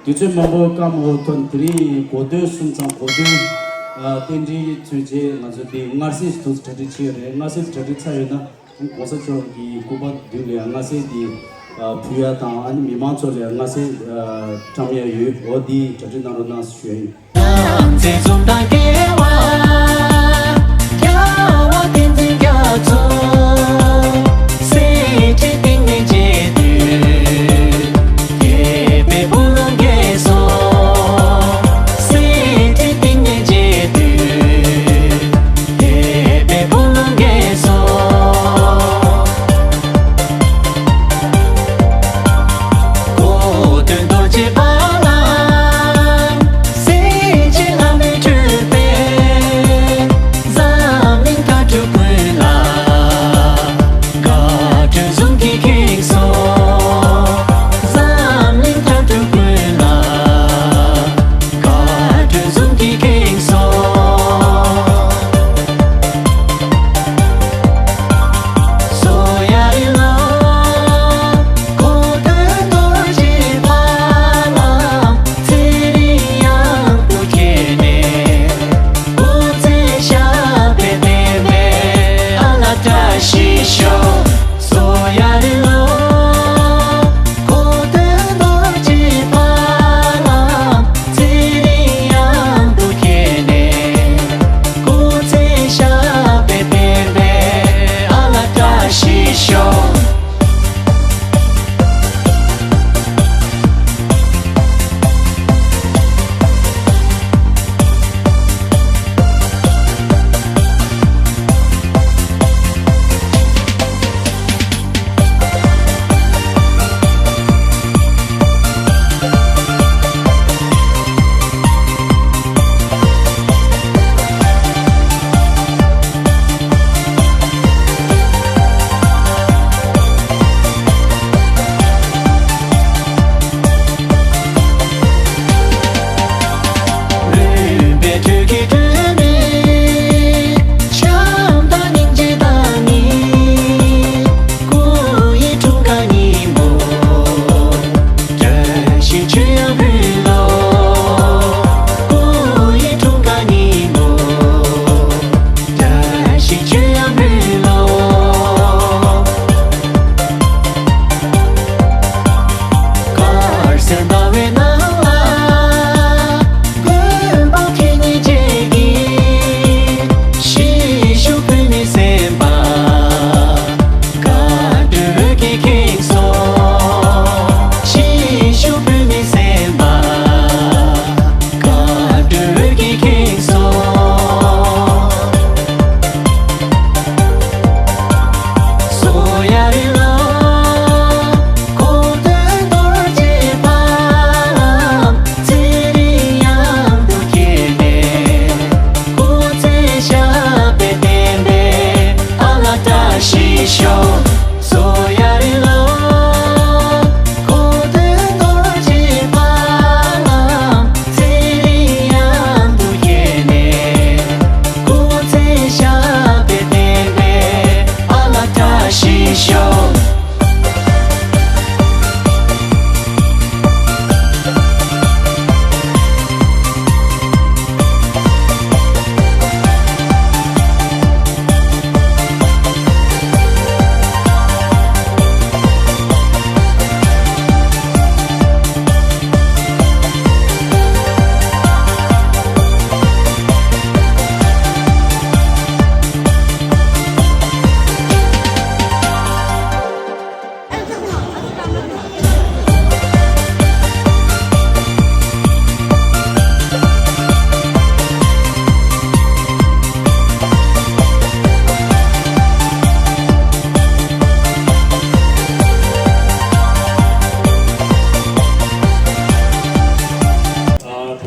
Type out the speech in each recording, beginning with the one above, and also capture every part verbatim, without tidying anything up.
དུས་ཚོད་མང་པོ་བཀག་མ་དགོས་ཐོན། དེ་རིང་གོ་སྟོན་གསུམ་ཚང་གོ་སྟོན་ཨ་རྟེན་འབྲེལ་ཚུན་ཆད་ང་ཚོ་འདི་སྔར་སྲིད་ཐུགས་གྲ་སྒྲིག་བྱས་ཡོད་རེད། སྔར་སྲིད་གྲ་སྒྲིག་ཚར་ཡོད་ན་༸གོང་ས་མཆོག་གི་སྐུ་པར་མདུན་ལ་སྔར་སྲིད་འདི་ཕུལ་ཡ་དང་། ཨ་ནི་མི་མང་ཚོ་ལ་སྔར་སྲིད་བཀྲམ་ཡ་ཡོད། འོ་འདི་གྲ་སྒྲིག་གནང་རོགས་གནང་ཞུ་ཡ་ཡིན།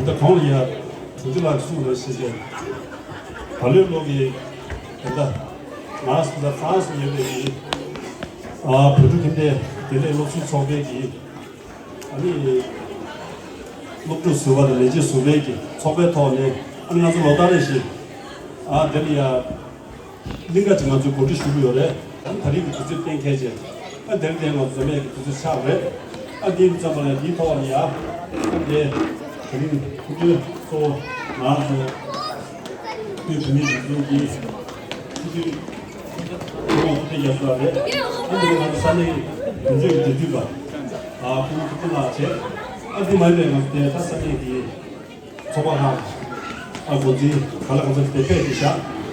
ད་ལྟ་གོང་ལ་ཡ་དྲུང་ཆེ་ལགས་གསུངས་པ་ཞིག་བྱས། ད་ལོའི་ལོ་གི་ད་ལྟ་ང་ད་ཧྥ་རན་སི་ཡོད་པའི་གི་ཨ་བོད་ཕྲུག་ཁྱིམ་སྡེ་དགེ་ལས་སློབ་ཟུར་ཚོགས་པའི་གི་ཨ་ནི་སློབ་ཕྲུག་ཟུར་པ་དང་ལས་བྱེད་ཟུར་པའི་གི་ཚོགས་པའི་ཐོག་ནས་ཨ་ནི་ང་ཚོ་ལོ་ལྟར་རེ་བཞིན་ཨ་དེ་ལ་ཡ་གླིང་ག་ཅིག་ང་ཚོས་གོ་སྒྲིག་ཞུ་གི་ཡོད་རེད། ད་ད་རེས་ཀྱི་དུས་ཚོད་གཏན་འཁེལ་བྱས། ཨ་དེར་བརྟེན་ང་ཚོ་འཛོམས་ཡས་ཀྱི་དུས་ཚོད་ཆགས་པ་རེད། ཨ་དེ་ཡིན་ཙམ་པ་ལ་དེའི་ཐོག་ནས་ཡ་ དེ་དེ་རིང་ཐུགས་རྗེ་གཙོ་བོ་ང་རང་ཚོ་དབུས་བོད་མིའི་སྒྲིག་འཛུགས་ཀྱི་སྤྱི་འཐུས་ཁོང་ཐུགས་རྗེ་རྒྱ་མཚོ་ལགས་རེད། ཨ་ནི་ང་ཚོ་ས་གནས་དོན་གཅོད་ཀྱི་འབྲེལ་མཐུད་པ་ཨ་ཁོང་ཐུགས་རྗེ་ལགས་བྱས། ཨ་འདི་མ་ཡིན་པའི་ང་ཚོ་དེ་ད་ས་གནས་ཀྱི་ཚོགས་པ་ཁག་ཨ་འགོ་འཛིན་ག་ལ་ག་ཚོད་དེ་ཕེབས་ཏེ་བཞག་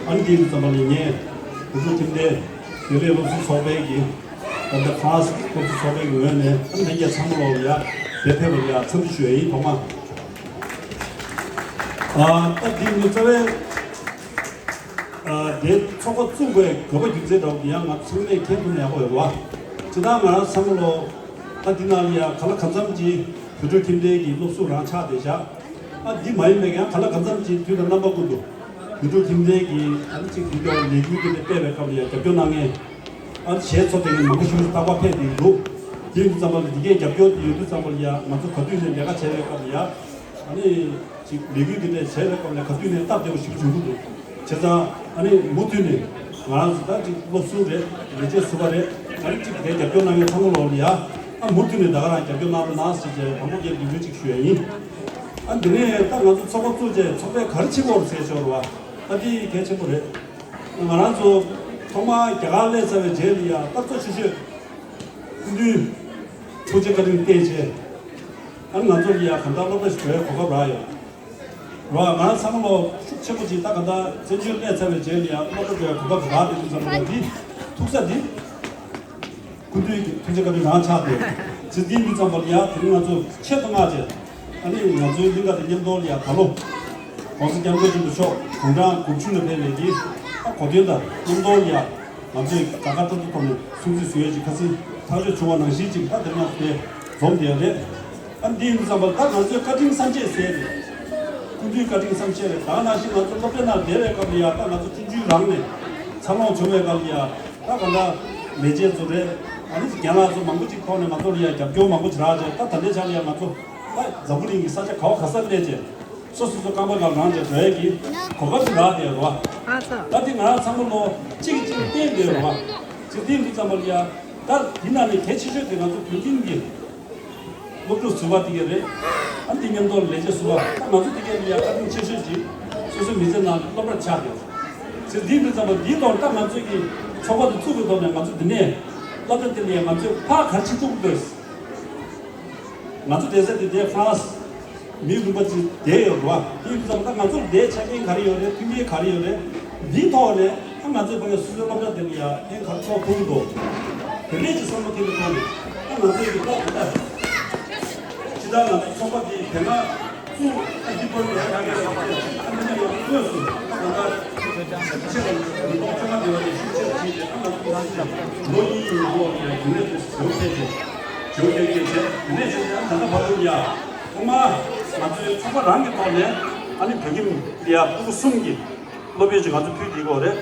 ཨ་ནི་དེ་ཡིན་ཙམ་པ་ལ་ངས་བོད་ཕྲུག་ཁྱིམ་སྡེ་དགེ་ལས་སློབ་ཟུར་ཚོགས་པའི་གི་ད་ལྟ་ཧྥ་རན་སི་སློབ་ཟུར་ཚོགས་པའི་གི་ངོས་ནས་ཨ་ནི་ལྷན་རྒྱས་ཚང་མ་ལོག་ལ་ཡ་དེ་ཕེབས་པ་ལ་ཡ་འཚམས་འདྲི་ཞུ་ཡ་ཡིན། ཐོག་མ་ཨ་ད་དེ་ནི་རྩ་བའི་ཨ་དེ་ཚོགས་པ་བཙུགས་པའི་དགོས་པ་རྒྱུ་མཚན་འདྲ་བོ་དེ་ཡང་ང་ཚང་མས་མཁྱེན་ཐུབ་ན་ཡག་པོ་ཡོད་རེད་བ། སྤྱིར་བཏང་ང་རང་ཚང་མ་ལོག་ད་འདི་ནང་ལ་ཡ་ག་ལ་གང་འཚམ་གྱི་བོད་ཕྲུག་ཁྱིམ་སྡེ་གི་སློབ་ཟུར་རང་ཆགས་བསྡད་བཞག་ཨ་འདི་མ་ཡིན་པའི་ཡང་ག་ལ་གང་འཚམ་གྱི་དུས་དང་རྣམ་པ་ཀུན་ཏུ་བོད་ཕྲུག་ཁྱིམ་སྡེ་གི་ཨ་ནི་གཅིག་འདི་སྐྱོར་ལས་འགུལ་དེ་འདྲ་སྤེལ་བའི་སྐབས་ལ་ཡང་རྒྱབ་སྐྱོར་གནང་མཁན་ཨ་ནི་གཞས་ཚོགས་དེ་གི་མང་པོ་ཞིག་རྟག་པར་ཕེབས་བསྡད་ཀྱི་འདུག་དེ་ཡིན་དུས་ཙམ་པ་ལ་འདི་གའི་རྒྱབ་སྐྱོར་དེ་ཡོད་དུས་ཙམ་པ་ལ་ཡང་ང་ཚོ་ག་དུས་ནས་ལས་ཀ་བྱས་པའི་སྐབས་ལ་ཡང་ཨ་ནི། ཅིག་ལས་འགུལ་འདི་འདྲ་བྱས་པའི་སྐབས་ལ་ག་དུས་ནས་སྟབས་བདེ་པོ་ཞིག་བྱུང་གི་འདུག་བྱས་ཙང་ཨ་ནི་མུ་མཐུད་ནས་ང་རང་ཚོ་ད་ཅིག་སློབ་ཟུར་རེད། ལས་བྱེད་ཟུར་པ་རེད། ཨ་ནི་ཅིག་དེ་རྒྱབ་སྐྱོར་གནང་མཁན་ཚང་མ་ལོག་ལ་ཡ་ཨ་མུ་མཐུད་ནས་ད་ག་རང་རྒྱབ་སྐྱོར་གནང་རོགས་གནང་ཟེར་བྱས་དང་པོ་རྒྱབ་འདི་འདྲ་ཅིག་ཞུ་ཡ་ཡིན། ཨ་འདི་ནས་ད་ང་ཚོ་ཚོགས་པ་བཙུགས་རྗེས་ཚོགས་པས་ག་རེ་བྱེད་དགོས་རེད་ཟེར་ཞོར་བ་ཨ་འདི་གལ་ཆེན་པོ་རེད། ང་རང་ཚོ་ཐོག་མར་རྒྱ་གར་སླེབས་ཚར་བའི་རྗེས་ལ་ཡ་ད་གཙོ་ཆེ་ཤོས་སྐུ་མདུན་ཐུགས་རྗེ་བཀའ་དྲིན་བརྟེན་བྱས། ཨ་ནི་ང་ཚོ་ལ་ཡང་གང་ལྟར་སློབ་གྲྭ་ཞིག་འགྲོ་བའི་གོ་སྐབས་རག་ཡོད། རེད་བ། ང་རང་ཚང་མ་ལོ་ཤུགས་ཆེན་པོ་ཅིག་ད་གང་ལྟར་བཙན་བྱོལ་གནས་ཚར་བའི་རྗེས་ལ་ཡང་སློབ་གྲྭ་འགྲོ་བའི་གོ་སྐབས་རག་བསྡད་དུས་ཙམ་པ་འདི་ཐུག་ས་འདི་སྐུ་མདུན་གྱི་ཐུགས་རྗེ་བཀའ་དྲིན་རང་ཆགས་ཏེ་ཇི་ལྟར་ཡིན་དུས་ཙམ་པ་ལ་ཡང་དེ་རིང་ང་ཚོ་ཆེད་དུ་མངགས་བྱས་ཨ་ནི་ང་ཚོའི་གླིང་ག་དང་མཉམ་དུ་ལ་ཡང་ད་ལོ་༸གོང་ས་༸སྐྱབས་མགོན་ཆེན་པོ་མཆོག་དགུང་གྲངས་དགུ་བཅུ་ལ་ཕེབས་པའི་གི་ཨ་གོ་སྟོན་དང་མཉམ་དུ་ལ་ཡང་། ང་ཚོས་དགའ་དགའ་སྤྲོ་སྤྲོ་ཐོག་ནས་སྲུང་བརྩི་ཞུ་ཡས་ཀྱི་ཁ་སང་ཐག་གཅོད་བྱུང་བ་ནང་བཞིན་ཅིག་ད་དེ་ནང་དེ་འཛོམས་བསྡད་ཡོད་རེད། ཨ་འདི་ཡིན་དུས་ཙམ་པར་ད་ང་ཚོའི་བཀའ་དྲིན་བསམ་ཤེས་ཟེར་རེད། སྐུ་མདུན་བཀའ་དྲིན་བསམ་ཤེས་རེད། ད་ནང་བཞིན་ང་ཚོ་སློབ་གྲྭ་ནང་བསྡད་པའི་སྐབས་ལ་ཡ་ད་ང་ཚོ་ཆུང་ཆུང་རང་ནས་འཚར་ལོངས་བྱུང་བའི་སྐབས་ལ་ཡ་ད་ག་འདྲ་ལས་བྱེད་ཚོ་རེད། ཨ་ནི་རྒན་ལགས་ཚོ་མང་པོ་ཅིག་ཐོག་ནས་ང་ཚོ་ལ་ཡ་རྒྱབ་སྐྱོར་མང་པོ་ཅིག་རག་བྱས་ད་ད་ལྟའི་ཆ་ལ་ཡ་ང་ཚོ་ད་འཛམ་བུ་གླིང་གི་ས་ཆ་ག་བ་ག་སར་སླེབས་བྱས། སོ་སོ་སོ་རྐང་པ་སྒང་རང་བྱས་འགྲོ་ཡས་ཀྱི་གོ་སྐབས་ཤིག་རག་བསྡད་ཡོད་རེད་བ། ད་དེ་ང་རང་ཚང་མ་ལོ་གཅིག་གཅིག་བརྟེན་བསྡད་ཡོད་རེད་བ། གཅིག་བརྟེན་དུས་ཙམ་པ་ལ་ཡ་ད་དེ་ནང་ནས་གལ་ཆེ་ཤོས་དེ་ང་ཚོ་བོད་ཁྱིམ་གྱི་སློབ་ཕྲུག་ཟུར་པ་དེ་ག་རེད། ཨ་དེ་མཉམ་དུ་ལས་བྱེད་ཟུར་པ་ད་ང་ཚོ་དེ་ག་ལ་ཡ་བཀའ་དྲིན་ཆེ་ཤོས་ཅིག་སོ་སོའི་མི་ཚེ་ནང་སློབ་གྲྭ་ཆགས་བསྡད་ཡོད། གཅིག་བརྟེན་དུས་ཙམ་པ་འདིའི་ཐོག་ད་ང་ཚོ་གི་ཚོགས་པ་དེ་བཙུགས་པའི་ཐོག་ནས་ང་ཚོ་འདི་ནས་སློབ་གྲྭ་དེ་ལ་ཡ་ང་ཚོས་ཕར་ག་རེ་བྱེད་ཐུབ་ཀྱི་འདུག་ང་ཚོ་བསྡད་ས་དེ་དེ་ཧྥ་རན་སི་མི་རུ་པ་ཅིག་བསྡད་ཡོད་རེད་བ། དེ་ཡིན་ཙང་ད་ང་ཚོར་བསྡད་ཆ་རྐྱེན་ག་རེ་ཡོད་རེད། མཐུན་རྐྱེན་ག་རེ་ཡོད་རེད། འདིའི་ཐོག་ནས་ད་ང་ཚོའི་ཕ་གིའི་སོ་སོའི་སློབ་གྲྭ་དེ་ལ་ཡ་ཕན་ག་རེ་ཐོགས་ཐུབ་ཀྱི་འདུག་དེ་འདྲས་ཀྱི་བསམ་བློ་ཐེབས་པའི་ཐོག་ནས་ད་ང་ཚོའི་གི་ད་ད་ལྟ་ཇི་ལྟར་ང་ཚོ་ཚོགས་པ་འདི་དེ་སྔ་བཙུགས་ཨ་འདི་བར་ལ་ཡ་ད་ང་ཚོ་ཨ་ནི་ཡང་དངོས་སུ་ད་ང་ཚོ་ཆེ་ལ་མི་ཐོག་ཚང་མ་དེ་བ་ནས་ཤུགས་ཆེ་བྱས་ཏེ་ད་ང་ཚོ་ལོ་གཉིས་ཡི་ནང་ལོགས་ལ་ཡ་རྒྱུན་ལས་དེ་ཟུར་ཕེབས་ཏེ། བྱུང་ཡོད་ཀྱི་བྱས། དེ་ནས་བྱས་ཙང་ད་ལྟ་བར་དུ་ཡ་ཐོག་མར་ང་ཚོའི་ཚོགས་པ་རང་གི་ཐོག་ནས་ཨ་ནི་བོད་ཁྱིམ་ལ་ཡ་ཕྲུ་གུ་གསུམ་གྱི་སློབ་ཡོན་ཅིག་ང་ཚོ་ཕུལ་བསྡད་ཀྱི་ཡོད་རེད།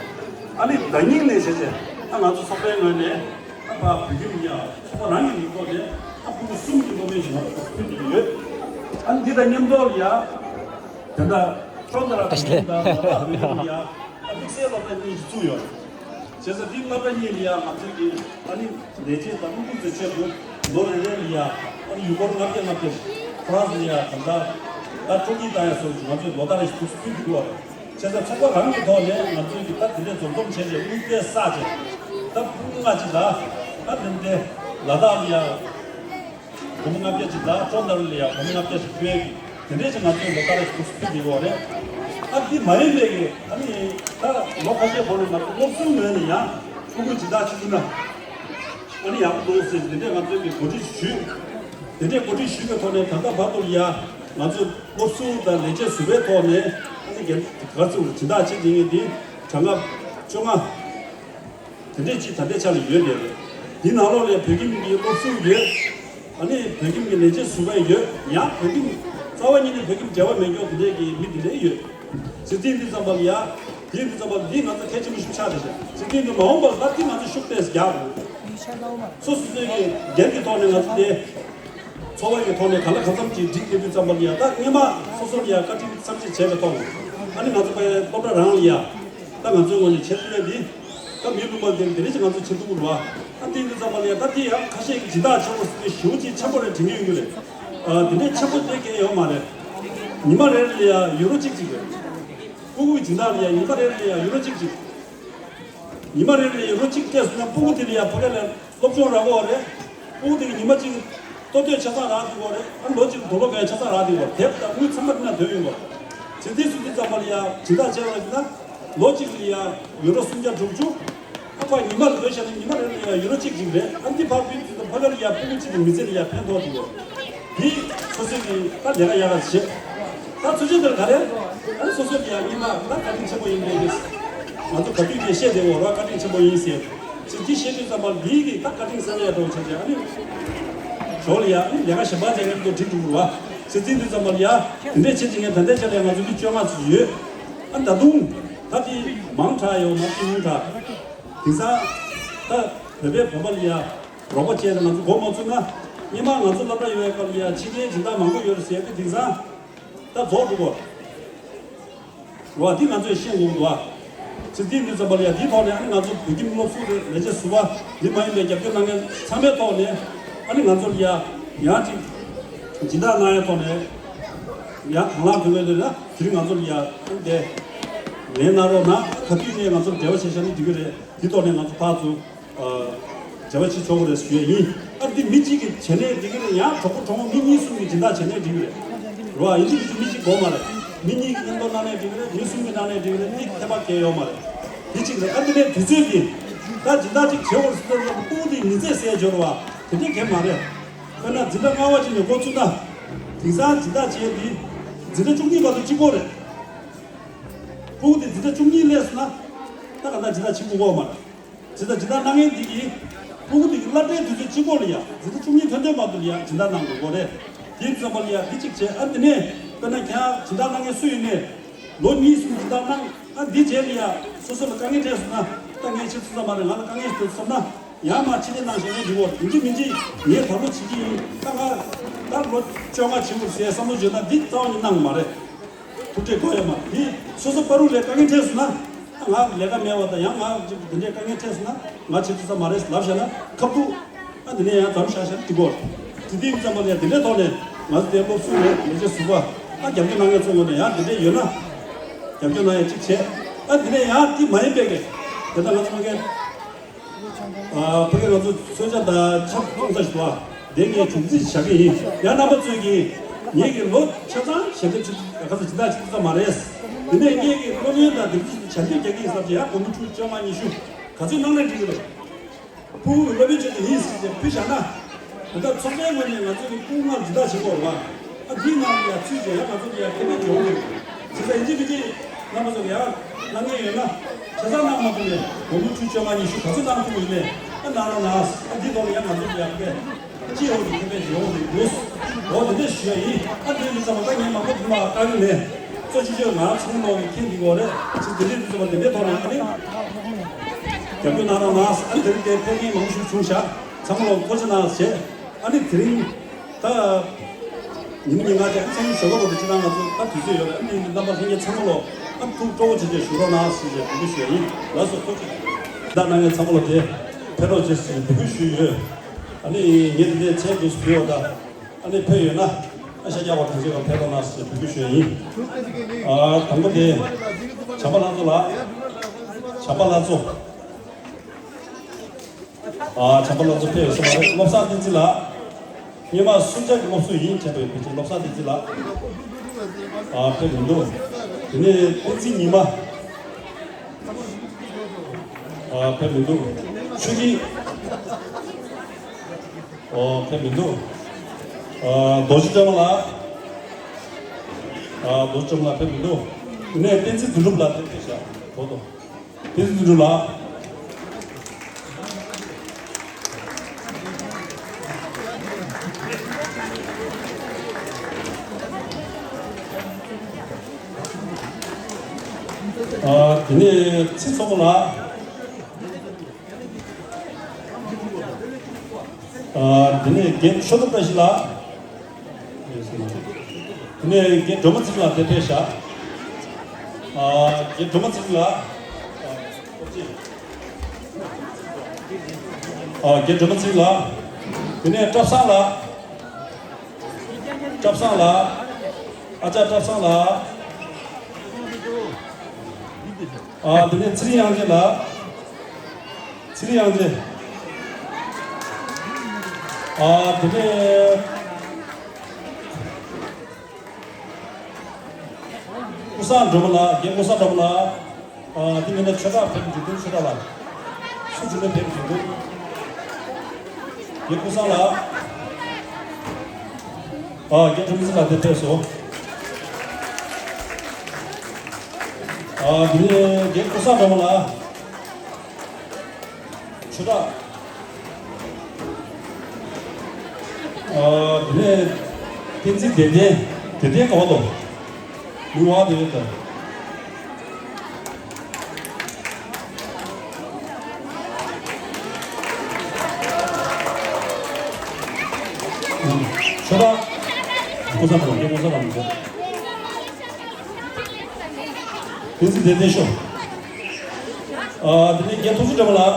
ཨ་ནི་ཟླ་ཉིན་ནས་བྱས་ཙང་ད་ང་ཚོ་ཚོགས་པའི་ངོས་ནས་ད་ཕར་བོད་ཁྱིམ་ལ་ཡ་ཚོགས་པ་རང་གི་ལས་ཐོག་ནས་ད་ཕྲུ་གུ་གསུམ་གྱི་སློབ་ཡོན་ཅིག་ང་ཚོ་ཕུལ་བསྡད་ཀྱི་ཡོད། ཨ་ནི་འདི་དང་མཉམ་དུ་ལ་ཡ་དེ་འདྲ་ཁྲོམ་དང་ར་བོད་ཁྱིམ་དང་ལ་དྭགས་བོད་ཁྱིམ་ལ་ཡ་ད་དམིགས་བསལ་སློབ་གྲྭ་གཉིས་ཤིག་བཙུགས་ཡོད། བྱས་ཙང་དེའི་སློབ་གྲྭ་གཉིས་ལ་ཡང་ང་ཚོས་ཀྱི་ཨ་ནི་ལས་བྱེད་དང་སློབ་ཕྲུག་ཚོའི་ཆེད་དུ་ལོ་རེ་རེ་ལ་ཡང་ཨ་ནི་ཡུ་སྒོར་ལྔ་བརྒྱ་ལྔ་བརྒྱ་ཞིག་ཧྥ་རན་སི་ལ་ཡང་གང་ལྟར་ད་སྤྲོ་སྐྱིད་བཏང་ཡ་སོགས་ཀྱི་ང་ཚོས་ལོ་ལྟར་རེ་ཞིག་ཐུགས་སུ་ཕུལ་དགོས་པ་རེད། བྱས་ཙང་ཚོགས་པ་རང་གི་ཐོག་ནས་ང་ཚོས་ཀྱི་ད་དེ་འདྲའི་འཛོམས་འཛོམས་བྱས་ཏེ་དངུལ་རྩིས་བསགས་བྱས་ད་ཕྲུ་གུ་ལྔ་ཅིག་ལ་ད་དེ་འདྲའི་ལ་དྭགས་ལ་ཡང་། སྒོར་མོ་ལྔ་བརྒྱ་ཅིག་དང་ཀྲོ་ནར་ལ་ཡང་སྒོར་མོ་ལྔ་བརྒྱ་ཞིག་ཕུལ་ཡས་ཀྱི་དེ་འདྲས་ཅིག་ང་ཚོས་ལོ་ལྟར་རེ་ཞིག་ཐུགས་སུ་ཕུལ་བསྡད་ཡོད་རེད། ཨ་འདི་མ་ཡིན་པའི་གི་ཨ་ནི་ད་ལོ་ཁ་ཤས་གོང་ནས་ང་ཚོ་སློབ་ཟུར་ངོས་ནས་ཡང་ཕྲུ་གུ་སྦྱིན་བདག་བྱེད་ཐུབ་ན་ཨ་ནི་ཡག་པོ་འདུག་ཟེར་དེ་འདྲས་ང་ཚོས་གི་གོ་སྒྲིག་ཞུས། དེ་འདྲས་གོ་སྒྲིག་ཞུས་པའི་ཐོག་ནས་ད་ལྟ་བར་དུ་ལ་ཡང་ང་ཚོས་སློབ་ཟུར་དང་ལས་བྱེད་ཟུར་པའི་ཐོག་ནས་ཨ་ནི་རྒན་ག་ཚོད་སྦྱིན་བདག་བྱེད་བསྡད་མཁན་དེ་གྲངས་ཀ་བཅོ་ལྔ། དེ་འདྲས་ཅིག་ད་ལྟའི་ཆ་ལ་ཡོད་བསྡད་རེད། འདི་ནང་ལོགས་ལ་བོད་ཁྱིམ་གྱི་སློབ་ཟུར་ཡོད། ཨ་ནི་བོད་ཁྱིམ་གྱི་ལས་བྱེད་ཟུར་པ་ཡོད། ཡང་བོད་ཁྱིམ་རྩ་བ་ཉིད་ནས་བོད་ཁྱིམ་འབྲེལ་བ་མེད་མཁན་དེ་འདྲས་ཀྱི་མི་དེ་འདྲས་ཡོད། ཟེར་དུས་འདི་ཙམ་པ་ལ་ཡ། དེ་འདི་ཙམ་པ་ལ་འདི་ང་ཚོ་གལ་ཆེན་པོ་ཞིག་ཆགས་བསྡད་ཤག་ཟེར་དུས་འདི་མ་འོངས་པར་ད་འདི་ང་ཚོ་ཤུགས་ཏོག་ཙམ་རྒྱག་དགོས། སོ་སོ་སོའི་གི་འགན་གྱི་ཐོག་ནས་ང་ཚོ་དེ། ཚོགས་པ་གི་ཐོག་ནས་གང་ལ་གང་འཚམ་ཅིག་སྒྲིག་བསྡད་དུས་ཙམ་པ་ལ་ཡ་ད་སྔོན་མ་སོ་སོ་ལ་ཡ་བཀའ་དྲིན་བསམ་ཤེས་བྱས་པའི་ཐོག་ནས་ཨ་ནི་ང་ཚོ་པའི་སློབ་གྲྭ་རང་ལ་ཡ་ད་ང་ཚོའི་ངོས་ནས་བྱེད་ཐུབ་ཡ་འདི་ད་མི་ལུང་པ་འདིར་འདི་རེ་ཞིག་ང་ཚོ་བྱེད་ཐུབ་ཀྱི་རེད་བ། ཨ་དེ་འདི་ཙམ་པ་ལ་ཡ་ད་དེ་ཡང་ཁ་ཤས་ཀྱི་སྦྱིན་བདག་ཆེན་པོ་ཞེ་པོ་ཅིག་ཆེན་པོ་རེ་དྲན་གྱི་ཡོད་ཀྱི་རེད། ཨ། དེ་འདྲའི་ཆེན་པོ་དེ་གས་ཡོད་མ་རེད། ཉི་མ་རེ་རེ་ལ་ཡ་ཡུ་རོ་གཅིག་གཅིག་རེད། སྤུ་གུའི་སྦྱིན་བདག་ལ་ཡ་ཉི་མ་རེ་རེ་ལ་ཡ་ཡུ་རོ་གཅིག་གཅིག་ཉི་མ་རེ་རེ་ལ་ཡ་ཡུ་རོ་གཅིག་སྤྲད་སོང་ན། སྤུ་གུ་དེ་ལ་ཡ་ཕ་གི་ལ་སློབ་སྦྱོང་རག་གི་ཡོད་རེད། སྤུ་གུ་དེ་གི་ཉི་མ་གཅིག་ལྟོ་ཐོག་ཆ་ཚང་རག་འདུག་གི་རེད། ཨ། ལོ་གཅིག་དུག་ལོག་གི་ཆ་ཚང་རག་འདུག་གི་རེད། དེབ་དང་དངུལ་ཚང་མ་དེ་ན་ཐོན་ཡོང་གི་རེད། བྱས་དུས་སུ་དེ་ཙམ་པ་ལ་ཡ་སྦྱིན་བདག་བྱས་པ་ཡིན་ན། ལོ་གཅིག་ལ་ཡ་ཡུ་རོ་སུམ་བརྒྱ་དྲུག་ཅུ། ཨ་ཕ་ཉི་མ་ལ་བཟོས་བཞག་ན་ཉི་མ་རེ་ལ་ཡ་ཡུ་རོ་གཅིག་གཅིག་རེད། ཨ། འདི་ཕར་ཕུལ་དུས་ཕ་གི་ལ་ཡ་སྤུ་གུ་གཅིག་གི་མི་ཚེ་ལ་ཡ་ཕན་ཐོགས་འདུག་གི་རེད། དེ་སོ་སོའི་གི་ད་ལས་ཀ་ཡག་ག་བྱེད། ད་ཚུལ་ཆེན་དེར་ག་རེ། ཨ། སོ་སོ་ལ་ཡ་སྔོན་མ་ད་བཀའ་དྲིན་ཆེན་པོ་ཡིན་པས། ང་ཚོ་ག་དུས་ཀྱང་བཤད་བསྡད་ཡོད་རེད། བཀའ་དྲིན་ཆེན་པོ་ཡིན་ཟེར། ཅིག་འདི་བཤད་དུས་ཙམ་པ་འདི་གི་ད་བཀའ་དྲིན་བསམ་ཡས་འགྲོ་བྱས་བྱས། ཨ་ནི་ཞོར་ལ་ཡ་ཨ་ནི་ལས་ཀ་གཞན་པ་བྱས་ནས་འགྲོ་འགྲིག་འགྲོ་གི་རེད་པ། བྱས་ཙང་དུས་ཙམ་པ་ལ་ཡ་དེ་འདྲས་བྱེད་ཅིག་ངས་ད་ལྟའི་ཆ་ལ་ཡ་ང་ཚོ་མི་བཅོ་ལྔ་ཙམ་ཡོད། ཨ། ད་དུང་ད་དེ་མང་དྲགས་ཡོད་མ་རེད། ཉུང་དྲགས། དེང་སང་ད་བོད་པས་བོད་པ་ལ་ཡ་རོགས་པ་བྱས་ནས་ང་ཚོ་མགོ་མ་ཚོས་ན། སྔོན་མ་ང་ཚོ་སློབ་གྲྭ་ཡོད་པའི་སྐབས་ལ་ཡ་ཕྱི་རྒྱལ་སྦྱིན་བདག་མང་པོ་ཡོད་རེད་ཟེར་ཏེ། དེང་སང་ད་རྫོགས་འགྲོ་གི་རེད་པ། འདི་ང་ཚོས་ཤེས་དགོས་འདུག་པ། ཅིག་འདི་ཡིན་དུས་ཙམ་པ་ལ་ཡ་འདིའི་ཐོག་ནས། ཨ་ནི་ང་ཚོ་བོད་ཁྱིམ་སློབ་ཟུར་རེད། ལས་བྱེད་ཟུར་པ། འདི་མ་ཡིན་པའི་རྒྱབ་སྐྱོར་གནང་མཁན་ཚང་མའི་ཐོག་ནས། ཨ་ནི་ང་ཚོ་ལ་ཡ་ཡང་ཅིག་སྦྱིན་བདག་གནང་ཡའི་ཐོག་ནས་ཡང་དང་བླངས་ཐོན་གྱི་འདུག་ན། དེ་རིང་ང་ཚོ་ལ་ཡ་ཨ་ནི་དེ་ལན་གནང་རོགས་གནང་། ག་དུས་ནས་ང་ཚོར་འབྲེལ་བ་བྱས་བཞག་ན་འགྲིག་གི་རེད། འདི་ཐོག་ནས་ང་ཚོ་ཕར་ཚུར་ཨ། འབྲེལ་བ་བྱེད་ཆོག་གི་རེད་ཞུ་ཡས་ཡིན། ཨ། འདི་མི་གཅིག་གིས་བྱས་ནའི་འགྲིག་གི་རེད། ཡང་གྲོགས་པོ་གྲོགས་མོ་མི་གཉིས་གསུམ་གྱིས་སྦྱིན་བདག་བྱས་ནའི་འགྲིག་གི་རེད། རེད་པ། ཡིན་གཅིག་མིན་གཅིག་དགོས་མ་རེད། མི་གཉིས་ཀྱིས་མཉམ་དུ་གནང་ནའི་འགྲིག་གི་རེད། མི་གསུམ་གྱིས་གནང་ནའི་འགྲིག་གི་རེད། འདི་ཁྱད་པར་གང་ཡང་ཡོད་མ་རེད། དེ་གཅིག་རེད། ཨ། འདི་ནས་དུས་ཚོད་འདི་ད་སྦྱིན་བདག་གཅིག་བྱེད་དགོས་ཟེར་ན། སྤུ་གུ་དེའི་མི་ཚེ་ཟད་འགྲོ་བ་དེ་འདྲའི་གང་ཡང་མ་རེད། དཔེར་ན་འཛིན་གྲྭ་ལྔ་པ་ཅིག་ནས་འགོ་བཙུགས་ན། དེང་སང་སྦྱིན་བདག་བྱས་འདི་འཛིན་གྲྭ་བཅུ་གཉིས་བར་དུ་གཅིག་པོ་རེད། སྤུ་གུ་དེ་འཛིན་གྲྭ་བཅུ་གཉིས་སླེབས་སོང་ན། ད་ག་ད་སྦྱིན་བདག་གཅིག་པོ་དགོས་མ་རེད། སྦྱིན་བདག་སྦྱིན་བདག་གནང་མཁན་འདི་གིས་སྤུ་གུ་དེ་གི་སློབ་གྲྭའི་དུས་ཚོད་གཅིག་པོ་ལ་ཡ། འཛིན་གྲྭ་བཅུ་གཉིས་ཐོན་ཐོན་བར་དུ་ལ་ཡ་སྦྱིན་བདག་གནང་དགོས་རེད། དེ་ཙམ་པ་ལ་ཡ་འདི་གཅིག་བྱས། ཨ། འདི་ནས་དཔེར་ན་ཁྱེད་སྦྱིན་བདག་གནང་མཁན་སུ་ཡིན་ནའི་ལོ་གཉིས་གསུམ་སྦྱིན་བདག་གནང་། ཨ། འདི་རྗེས་ལ་ཡ་སོ་སོ་ལ་དཀའ་ངལ་འཕྲད་སོང་ན། ད་ངས་ཁྱེད་ཚོ་ཙམ་མ་རེད། ང་ལ་དཀའ་ངལ་ཞིག་འདུག་བསམ་ན། ཡང་མར་ཕྱི་བལྟས་གནང་བཞག་ན་འགྲིག་གོ། ཡིན་གཅིག་མིན་གཅིག་ངས་ད་ལོ་བྱེད་ཀྱི་ཡིན། ད་ང་ད་ལོ་བཅོ་ལྔ་བྱེད་དགོས་ཟེར་བསམ་བློ་བརྗོད་ན་འདི་རྩ་བ་ནས་གནང་གི་མ་རེད། ཐུགས་ཁྲལ་དགོས་ཡོད་མ་རེད། དེ་སོ་སོ་བར་དུ་ལ་དཀའ་ངལ་འཕྲད་སོང་ན། ང་ལས་ཀ་མེད་པ་དང་། ཡང་ང་འདི་འདྲའི་དཀའ་ངལ་འཕྲད་སོང་ན་ང་བྱེད་ཐུབ་ས་མ་རེད་ལབ་བཞག་ན་ཁ་ཐུག་ཨ། འདི་ནས་ཡང་མཚམས་བཞག་བཞག་ན་འགྲིག་གོ། དེ་དུས་ཙམ་པ་ལ་ཡ་འདི་འདྲའི་ཐོག་ནས་ང་ཚོ་དེ་སློབ་ཟུར་རེད། ལས་བྱེད་ཟུར་པ། ཨ། རྒྱབ་སྐྱོར་གནང་མཁན་ཚོའི་ངོས་ནས་ཡང་འདི་འདྲའི་ཡོད་ན་རྒྱབ་སྐྱོར་གནང་ཡ་གཅིག་བྱས། ཨ། འདི་ནས་ཡང་དེ་མ་ཡིན་པའི་གི་དེ་ལྟར་ང་ཚོ་མ་གི་ཨ། ཕ་གི་ང་ཚོ་མཚོན་ཆ་དང་ཆབ་བཙོང་ས་ཞིག་འདུག་ཨ། དེ་ངས་བྱུང་རྩིས་བཞག་གི་ཡིན། ཡང་རྣམ་པ་ཚོས་ཀྱིས་ངེད་ཀྱི་ལོ་ཆ་ཚང་ཞལ་འདེབས་བྱེད། ག་ཚོད་སྦྱིན་བདག་བྱེད་ཐུབ་ས་མ་རེད། དེ་ནས་ངེད་ཀྱི་སློབ་ཡོན་དང་དེ་ཚོ་ཞལ་འདེབས་རྒྱག་གི་ཡིན་བསམ་བྱས། ཡང་སྒོར་མོ་ཁྲི་བཅོ་ལྔ་ཉི་ཤུ་ག་ཚོད་གནང་ན་འགྲིག་གི་རེད། ཕྲུ་གུ་གི་སློབ་ཡོན་ཆེད་དུ་ཡིན་ཟེར་ཏེ་ཕུལ་བཞག་ན། ད་ལྟ་ཚོགས་པའི་ངོས་ནས་ང་ཚོ་གི་ཕྲུ་གུ་ལྔ་སྦྱིན་བདག་བྱེད་དགོས་རེད་པ། ཨ། འདིའི་ནང་ལ་ཡ་ཚུད་བྱས་ཡང་ང་ཚོ་ལ་ཡ་ཁེ་ཕན་ཡོང་གི་རེད། བྱས་ཙང་ཡིན་གཅིག་མིན་གཅིག་རྣམ་པ་ཚོ་ལ་ཡ་གནང་མཁན་ཡོད་ན་ཆ་ཚང་གནང་མ་ཐུབ་ནས་སྒོར་མོ་ཁྲི་བཅོ་ལྔ་ཉི་ཤུ་ག་ཚོད་གནང་ཐུབ་ཡོད་ནས། ཨ། གནང་རོགས་གནང་། ཨ། འདིའི་ཐོག་ལ་ཡ་ང་ཚོ་ལ་ཡ་ཁེ་ཕན་སྤྱི་ཡོངས་ཀྱི་ཁེ་ཕན་ཡོང་གི་རེད། འོ་དེ་འདྲ་ཞུ་ཡ་ཡིན། ཨ། དེ་ཡིན་ཙང་ད་ངས་མང་པོ་དུ་མ་བཀའ་འགྱུར་ནས་གཙོ་ཆེ་ཤོས་ང་ཚང་མ་ལོག་གི་མཁྱེན་འདི་གོ་རེད། ཅིག་དེ་འདྲའི་དུས་ཚོད་པ་དེ་འདྲའི་ཐོག་ནས་ཨ་ནི་རྒྱབ་སྐྱོར་གནང་རོགས་གནང་། ཨ་ནི་དེ་རིང་དེ་ཕེབས་མཁན་མང་པོ་ཞིག་བྱུང་ཤག་ཚང་མ་ལོག་ཐུགས་རྗེ་གནང་ཞེས། ཨ་ནི་དེ་རིང་ད་ཉིན་ཉིན་ང་ཅག་ཚང་མ་ཞོགས་པ་བར་དུ་ཅི་གནང་ང་ཚོ་ད་དུས་ཚོད་ཡོད་རེད། ཨ་ནི་རྣམ་པ་ལྷན་རྒྱས་ཚང་མ་ལོག་ཨ་ཐུགས་སྤྲོ་བོ་བྱས་བྱས་བཞུགས་རོགས་གནང་ཞེས་བྱས་འབོད་སྐུལ་ཞུ་ཡ་ཡིན། ལགས་སོ། ཐུགས་རྗེ་ཆེ། ད་གནང་མཁན་ཚང་མ་ལོག་དེ་ཕེབས་རོགས་བྱེད་ཞེས་འབོད་སྐུལ་ཞུས་ཡོད། ཨ་ནི་ངས་དེ་འདྲའི་མཚན་འདུག་སེ་ཕུལ་བ་དང་། ཨ་ནི་ཕེབས་ཡོད་ན་ཨ་ཤ་རྒྱག་པ་གང་བྱེད་གང་ཕེབས་རོགས་གནང་ཞེས་འབོད་སྐུལ་ཞུ་ཡ་ཡིན། ཨ། དང་པོ་དེ་བྱམས་པ་ལྷ་མཚོ་ལགས། བྱམས་པ་ལྷ་མཚོ། ཨ། བྱམས་པ་ལྷ་མཚོ་ཕེབས་ཡོད་ས་མ་རེད། བློ་བཟང་བསྟན་འཛིན་ལགས། སྔོན་མ་སུམ་བརྒྱ་གི་སློབ་ཟུར་ཡིན་བྱས་པའི་བོད་ཆེན་བློ་བཟང་བསྟན་འཛིན་ལགས། ཨ། ཕེབས་མི་འདུག་དེ་ནས་བསྟན་འཛིན་ཉི་མ། ཨ། ཕེབས་མི་འདུག་ཆོས་སྐྱིད། ཨོ། ཕེབས་མི་འདུག་ཨ། རྡོ་རྗེ་ལྕམ་ལགས། ཨ། རྡོ་རྗེ་ལྕམ་ལགས་ཕེབས་མི་འདུག་དེ་ནས་བསྟན་འཛིན་དོན་གྲུབ་ལགས་དེ་ཕེབས་ཤག་འགྲོ་དོ། བསྟན་འཛིན་དོན་གྲུབ་ལགས། ཨ། དེ་ནས་ཚེ་མཚོ་མོ་ལགས། ཨ། དེ་ནས་རྒན་ཤོ་ཏོ་བཀྲ་ཤིས་ལགས། དེ་ནས་རྒན་སྒྲོལ་མ་ཚེ་རིང་ལགས་དེ་ཕེབས་ཤག་ཨ། རྒན་སྒྲོལ་མ་ཚེ་རིང་ལགས། ཨ། རྒན་སྒྲོལ་མ་ཚེ་རིང་ལགས། དེ་ནས་བཀྲ་བཟང་ལགས། བཀྲ་བཟང་ལགས། ཨ་ཅག་བཀྲ་བཟང་ལགས། ཨ་དེ་ནས་ཚེ་རིང་དབྱངས་ཅན་ལགས། ཚེ་རིང་དབྱངས་ཅན། ཨ་དེ་ནས་ཀུན་བཟང་སྒྲོལ་མ་ལགས། རྒན་ཀུན་བཟང་སྒྲོལ་མ་ལགས། ཨ་དེ་མིན་ན་ཆོས་གྲགས་ཕེབས་འཇུག་དོན་ཆོས་གྲགས་ལགས། སུ་འཇུག་ན་ཕེབས་འཇུག་དོན། རྒན་ཀུན་བཟང་ལགས། ཨ་རྒན་ཁྲོམ་ཟི་ལགས་དེ་ཕེབས་སོང་། ཨ་དེ་ནས་རྒན་ཀུན་བཟང་སྒྲོལ་མ་ལགས། ཆོས་གྲགས། ཨ་དེ་ནས་བསྟན་འཛིན་བདེ་ལྡན། བདེ་ལྡན་ག་བ་དོ། མི་བ་དེ་ཡོད་དོ། ཆོས་གྲགས། ཀུན་བཟང་དང་རྒན་ཀུན་བཟང་ལགས་མི་འདུག་བསྟན་འཛིན་བདེ་ལྡན་ཤོག་ཨ་དེ་ནས་རྒན་ཐུགས་རྗེ་བཀྲ་མ་ལགས།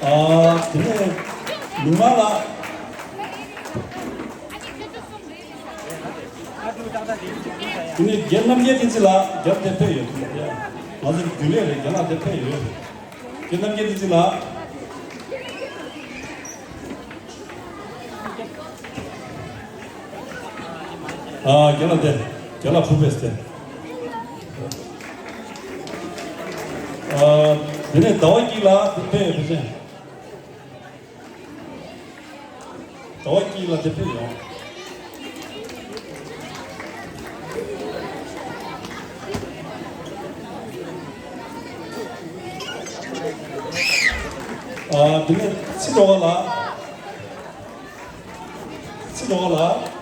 ཨ་དེ་ནས་ལུང་མ་ལགས། དེ་ནས་རྒན་རྣམ་རྒྱལ་བསྟན་འཛིན་ལགས། རྒན་དེ་ཕེབས་ཡོད། ང་ཚོ་རྒྱུན་ལས་རེད། རྒན་ལགས་དེ་ཕེབས་ཡོད། རྒན་རྣམ་རྒྱལ་བསྟན་འཛིན་ལགས། ཨ་རྒན་ལགས་དེ། རྒན་ལགས་ཕུར་བས་དེ། ཨ་དེ་ནས་ཟླ་བ་སྐྱིད་ལགས་དེ་ཕེབས་ཡོད་ཕལ་ཆེར། ཟླ་བ་སྐྱིད་ལགས་དེ་ཕེབས་ཡོང་། ཨ་དེ་ནས་ཚེ་རྡོ་བ་ལགས། ཚེ་རྡོ་བ་ལགས།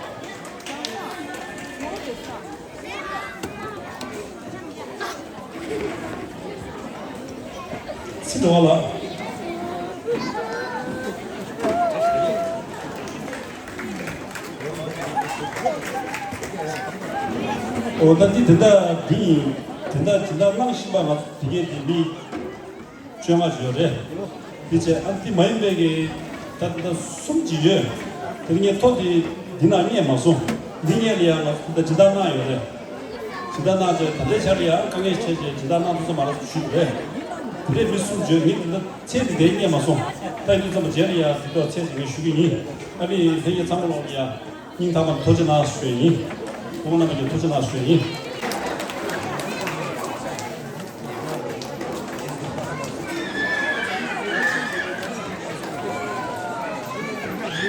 ཚེ་རྡོ་བ་ལགས། འོ་ད་འདི་དེ་འདྲ་འདི་ཡིན། དེ་འདྲ་དེ་འདྲ་གནང་བཞིན་པ་ང་ཚོ་དེ་གས་དེ་མི། བཅོ་ལྔ་ཡོད་རེད། དེ་བྱས་ཨ་འདི་མ་ཡིན་པའི་གི་ད་ལྟ་གསུམ་ཅིག་ཡོད། དེ་ངས་ཐོ་དེ་འདི་ནང་རྙེད་མ་སོང་། འདི་རྙེད་ལ་ཡང་ང་ཚོ་ད་སྦྱིན་བདག་གནང་ཡོད་རེད། སྦྱིན་བདག་གནང་བྱས་ད་ལྟའི་ཆར་ཡང་དཀའ་ངལ་འཕྲད་བྱས་སྦྱིན་བདག་གནང་ཐུབ་ས་མ་རེད་ཞུས་པ་རེད། དེ་འདྲའི་མི་གསུམ་བྱོས། ངས་ད་ལྟ་ཚད་དེ་དེ་རྙེད་མ་སོང་། ད་ཡིན་དུས་ཙམ་པ་རྗེས་ལ་ཡང་འདི་ཐོག་ཚད་ཅིག་ངས་ཞུ་གི་ཡིན། ཨ་ནི་དེ་ངས་ཚང་མ་ལོག་ལ་ཡང་། སྙིང་ཐག་པ་ཐུགས་རྗེ་གནང་ཞུ་ཡིན། སྐུ་ངོ་རྣམ་པ་ཀྱང་ཐུགས་རྗེ་གནང་ཞུ་ཡིན།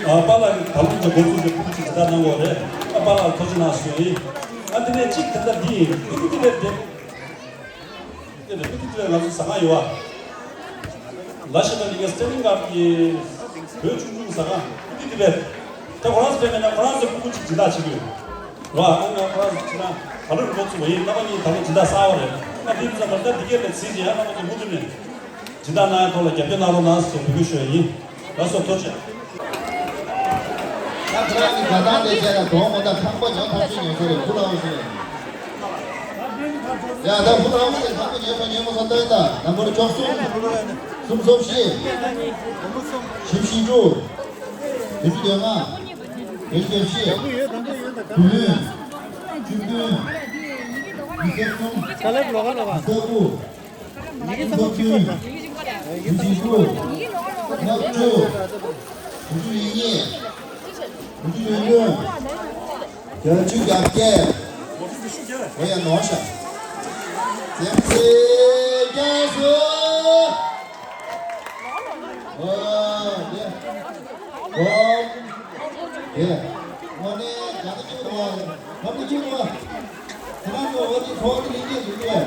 ཨ་པཱ་ལགས་ཀྱིས་ད་ལོ་ཀྱི་འགོ་འཛུགས་ཀྱི་ཕྲུ་གུ་ཅིག་ཇི་ལྟར་གནང་དགོས་རེད། ཨ་པཱ་ལགས་ཐུགས་རྗེ་གནང་ཞུ་ཡིན། ཨ་དེ་ནས་གཅིག་དེ་འདྲ་འདི་ཡིན། ཨི་ཁུ་ཏི་ལེབ་དེ། དེ་ནས་ཨི་ཁུ་ཏི་ལེབ་ང་ཚོ་ཟ་ཁང་ཡོད་པ། ལ་ཤི་ཏ་ལི་ངའི་སི་ཊེན་ཌིང་ཨབ་ཀྱི་བོད་ཆུང་ཆུང་ཟ་ཁང་ཨི་ཁུ་ཏི་ལེབ། ད་ཁོ་རང་ཚོ་ཕེབས་མེད་ན་ཁོ་རང་ཚོ་ཕྲུ་གུ་ཅིག་སྦྱིན་བདག་བྱེད་ཀྱི་ཡོད། རོ། ཨ་ང་ཁོ་རང་ཚོ་ཕྱི་ནང་ད་ལོ་འགོ་ཚུགས་པ་ཡིན། རྣམ་པ་གཉིས་ད་ལོ་སྦྱིན་བདག་གསར་པ་རེད། ང་དེ་ཡིན་ཙང་མ་ལྟ་འདི་གས་ལས་ཚིག་ཅིག་ཡང་རྣམ་པ་ཚོ་མུ་མཐུད་ནས་སྦྱིན་བདག་གནང་ཡ་ཐོག་ལ་རྒྱབ་སྐྱོར་གནང་རོགས་གནང་ཟེར་འབོད་སྐུལ་ཞུ་ཡ་ཡིན། ལགས་སོ་ཐུགས་རྗེ་ཆེ། ད་ཁོ་རང་གི་དགའ་ཐང་དེ་བྱས་ན་གྲོགས་མོ་ད་ཁང་པ་ཉོ་ཐག་ཆོད་ཉོ་ས་རེད། ཕུ་ལའོ་ཞེས། ཡ་ད་ཕུ་ལའོ་ཞེས་ཁང་པ་ཉོས་སོང་། ཉོས་མ་སོང་ལྟོས་ད། ནམ་བར་བཅུ་གསུམ། གསུམ་གསུམ་བཞི། བཞི་བཞི་དྲུག་བདུན་བདུན་ལྔ། བདུན་བདུན་བཞི། བདུན་བདུན་བཅུ་བདུན། ཉི་ཤུ་གསུམ། ཉི་ཤུ་དགུ། ཉི་ཤུ་བདུན། ཉི་ཤུ་དགུ། ལྔ་བཅུ། དགུ་བཅུ་ཡིན་གཉིས། དགུ་བཅུ་ཡོད་བདུན། བརྒྱད་ཅུ་གྱ་བརྒྱད། འོ་ཡ་ནོར་ཤག་སེམས་ཅན་རྒྱ་མཚོ། ཨོ་ཡ། ཨོ་ཡ། དངོས་གནས་ག་ཚོད་ཅིག་འདུག་བ། ག་ཚོད་ཅིག་འདུག་བ། ཁྱེད་རང་ཚོ་འོ་དེ་ཚོ་དེ་ལེན་གྱི་འདུག་གས།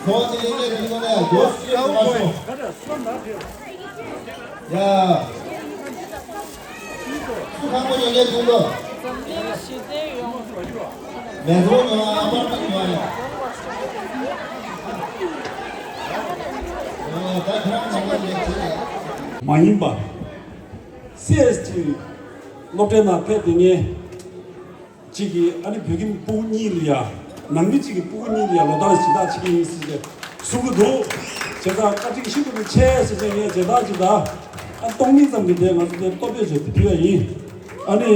ཚོ་དེ་ལེན་གྱི་འདུག་ནས་འགྲོ་སུ་ཡོད་མ་ཤོག་ཡ། སུ་ཁང་པ་ཉོ་མཁན་འདུག་ལོ། མེ་ཏོག་ཉོ་ཨ་པར་ཊི་མེན་ཊི་ཉོ་ཡ། ཨོ་ད་ཁྱེད་རང་ཚང་མ་ལེགས་བྱས། མ་ཡིན་པ། སི་ཨེས་ཊི་སློབ་གྲྭའི་ནང་ཕེབས་བསྡད་མཁན་གཅིག་གིས་ཨ་ནི་བོད་ཁྱིམ་སྤུ་གུ་གཉིས་ལ་ཡ། ནང་མི་གཅིག་གིས་སྤུ་གུ་གཉིས་ལ་ཡ་ལོ་ལྟར་སྦྱིན་བདག་བྱེད་ཀྱི་ཡིན་ཟེར་ཏེ་གསུང་གི་འདུག་བྱས་ཙང་བཀའ་དྲིན་ཤིན་ཏུ་ནས་ཆེ་ཟེར་ཏེ་ངས་མཇལ་དར་ཅིག་དང་། ཨ་སྟོང་ཉིད་ཙམ་གྱི་དེ་ང་ཚོ་དེ་སྟོབས་པས་བྱས་ཏེ་ཕུལ་བ་ཡིན། ཨ་ནི་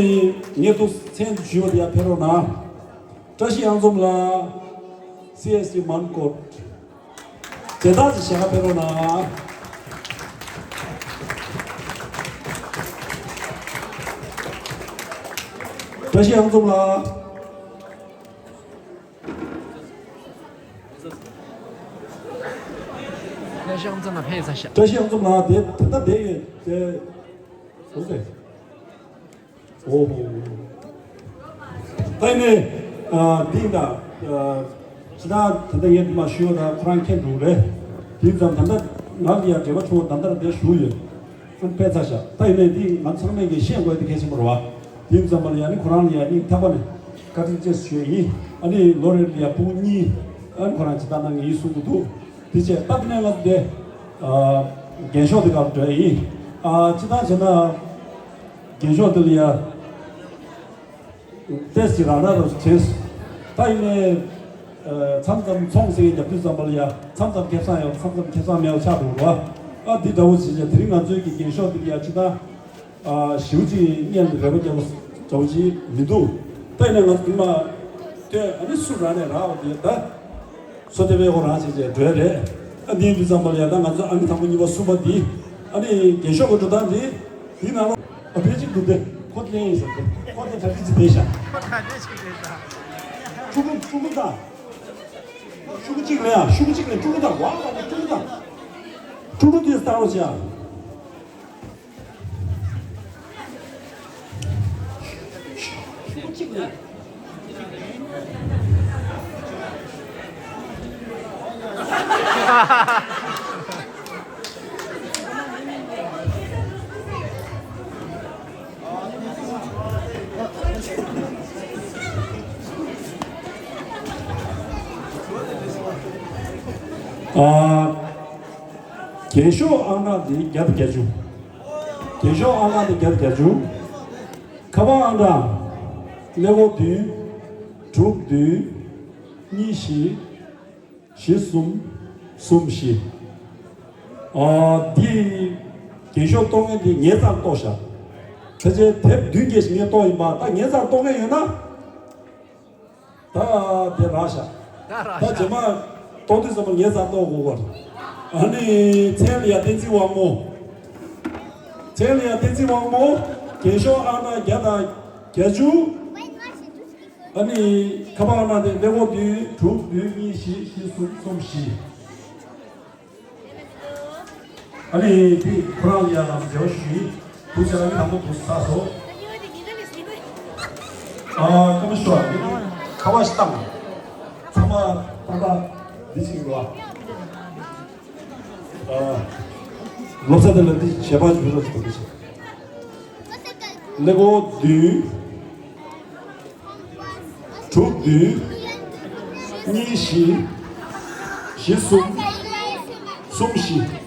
ངས་ཏོག་མཚན་དུ་ཞུས་པ་དེ་ཡང་ཕེབས་རོགས་གནང་། བཀྲ་ཤིས་གཡང་འཛོམས་ལགས། སི་ཨེས་ཊི་མོན་གྷོ། མཇལ་དར་ཅིག་ཞལ་ཁ་ཕེབས་རོགས་གནང་། བཀྲ་ཤིས་གཡང་འཛོམས་ལགས། བཀྲ་ཤིས་གཡང་འཛོམས་ལགས་དེ་དེ་ལྟ་བསྡད་ཡོད་དེ། འོ་དེ། ཨོ་ཧོ། ད་ཡིན་ནའི། ཨ་འདི་ཡིན་ད། ཨ་ཇི་ལྟར་ད་ལྟ་ངས་འདི་མ་ཞུས་པ་ད་ཁོ་རང་མཁྱེན་འགྲོ་གི་རེད། དེ་ཙམ་ད་ལྟ་ང་ལ་ཡང་འབྲེལ་བ་བྱུང་བ་ད་ལྟ་ར་དེ་ཞུ་ཡོད། ཨ་ནི་དཔེ་ཚ་ཤག་ད་ཡིན་ནའི་འདི་ང་ཚང་མས་ཀྱི་ཤེས་དགོས་དེ་གལ་ཆེན་པོ་རེད་བ། དེ་ཙམ་པ་ལ་ཡང་ནི་ཁོ་རང་ལ་ཡང་སྙིང་ཐག་པ་ནས་བཀའ་དྲིན་ཆེ་ཞུ་ཡ་ཡིན། ཨ་ནི་ལོ་རེ་ལ་ཡང་ཕྲུ་གུ་གཉིས། ཨ་ནི་ཁོ་རང་ཇི་ལྟར་གནང་གི་ཡིན་གསུང་གི་འདུག་དེ་བྱས་སྟབས་བདེ་ན་ང་ཚོ་དེ། ཨ་རྒྱན་ཤོག་དེ་སྒང་འགྲོ་ཡ་ཡིན། ཨ་སྤྱིར་བཏང་བྱས་ན། རྒྱན་ཤོག་དེ་ལ་ཡ། ཏེས་ཀྱི་རང་རང་རང་བྱས། ད་ཡིན་ནའི། ཨ་མཚམས་མཚམས་ཚོང་ཟེར་བརྒྱབ་དུས་ཙམ་པ་ལ་ཡ་མཚམས་མཚམས་ཁེ་བཟང་ཡོད་མཚམས་མཚམས་ཁེ་བཟང་མེད་པ་ཆགས་འགྲོ་གི་རེད་བ། ཨ་འདི་འདྲ་བོ་བྱས་བྱས་དེ་རིང་ང་ཚོའི་གི་རྒྱན་ཤོག་འདི་ཡ་ཅི་ད། ཨ་ཞེ་པོ་ཅིག་སྔོན་ལ་རེ་བ་རྒྱབ་པ་འདྲ་བོ་ཅིག་མི་འདུག་ད་ཡིན་ནའི་ང་ཚོ་འདི་མ་སྟོན་ཨ་ནི་སུ་རང་ནས་རག་པ་དེ་ད། སོ་ཏེ་བའི་ཧོ་རང་བྱས་བྱས་འགྲོ་ཡ་རེད། ཨ་འདི་འདི་ཙམ་པ་ལ་ཡ་ད་ང་ཚོ་ཨ་ནི་དང་པོ་གཉིས་པ་གསུམ་པ་འདི། ཨ་ནི་རྒྱན་ཤོག་གི་འགྲོ་སྟངས་འདི། འདི་ནང་ལོགས་ཨ་ཕལ་ཆེར་འདུག་སྟེ་ཁོ་ལེན་ཡིན་ཟེར་ཏེ་ཁོ་དེ་གྲ་སྒྲིག་ཅིག་བསྡད་ཤག་ཁོ་གྲ་སྒྲིག་ཅིག་བསྡད་ཤག་ཕྲུ་གུ་ཕྲུ་གུ་དང་། ཕྲུ་གུ་གཅིག་ལེན་ཨ་ཕྲུ་གུ་གཅིག་ལེན་ཕྲུ་གུ་དང་ཝ་ཝ་ཕྲུ་གུ་དང་། ཕྲུ་གུ་དེ་ལྟ་རོགས་བྱེད་ཨ། ཨ། རྒྱན་ཤོག་ཨང་གྲངས་དེ་བརྒྱ་དང་བརྒྱད་ཅུ། རྒྱན་ཤོག་ཨང་གྲངས་དེ་བརྒྱ་དང་བརྒྱད་ཅུ། ཁ་པར་ཨང་གྲངས། ཀླད་ཀོར་བདུན། དྲུག་བདུན། གཉིས་བཞི། བཞི་གསུམ། གསུམ་བཞི། ཨ། འདི། རྒྱན་ཤོག་གཏོང་མཁན་དེ་ངའི་རྩར་གཏོང་ཤག་ཕལ་ཆེར་དེབ་བདུན་བརྒྱད་ཞིག་ངས་གཏོང་ཡིན་པ་ད་ངའི་རྩར་གཏོང་མཁན་ཡོད་ན། ད་དེ་རག་ཤག་ད་རག་ད་ཤག་རྗེས་མ་གཏོང་དུས་ཙམ་པ་ངའི་རྩར་གཏོང་དགོས་པར། ཨ་ནི་མཚན་ལ་ཡ་བསྟན་འཛིན་དབང་མོ། མཚན་ལ་ཡ་བསྟན་འཛིན་དབང་མོ། རྒྱན་ཤོག་ཨང་གྲངས་བརྒྱ་དང་བརྒྱད་ཅུ། ཨ་ནི་ཁ་པར་ཨང་གྲངས་དེ་ཀླད་ཀོར་བདུན་དྲུག་བདུན་གཉིས་བཞི་བཞི་གསུམ་གསུམ་བཞི། ཨ་ནི་དེ་ཁོ་རང་ལ་ཡང་ལམ་འབྲེལ་བ་ཞུ་ཡིན། དུ་ཆ་ཨ་ནི་དང་པོ་དུ་ས་སོ། ཨ་ཀ་མ་ཤོ་ཨ་ནི་ཁ་བ་ཤི་ཏང་། ཚང་མ་པ་པ་འདི་ཞིག་རོ། ཨ་ལོ་ས་དེ་ལ་འདི་ཞེ་པ་ཞུ་རོ་ཞིག་འདི་ཞིག་ཀླད་ཀོར་བདུན། དྲུག་བདུན། གཉིས་བཞི། བཞི་གསུམ། གསུམ་བཞི།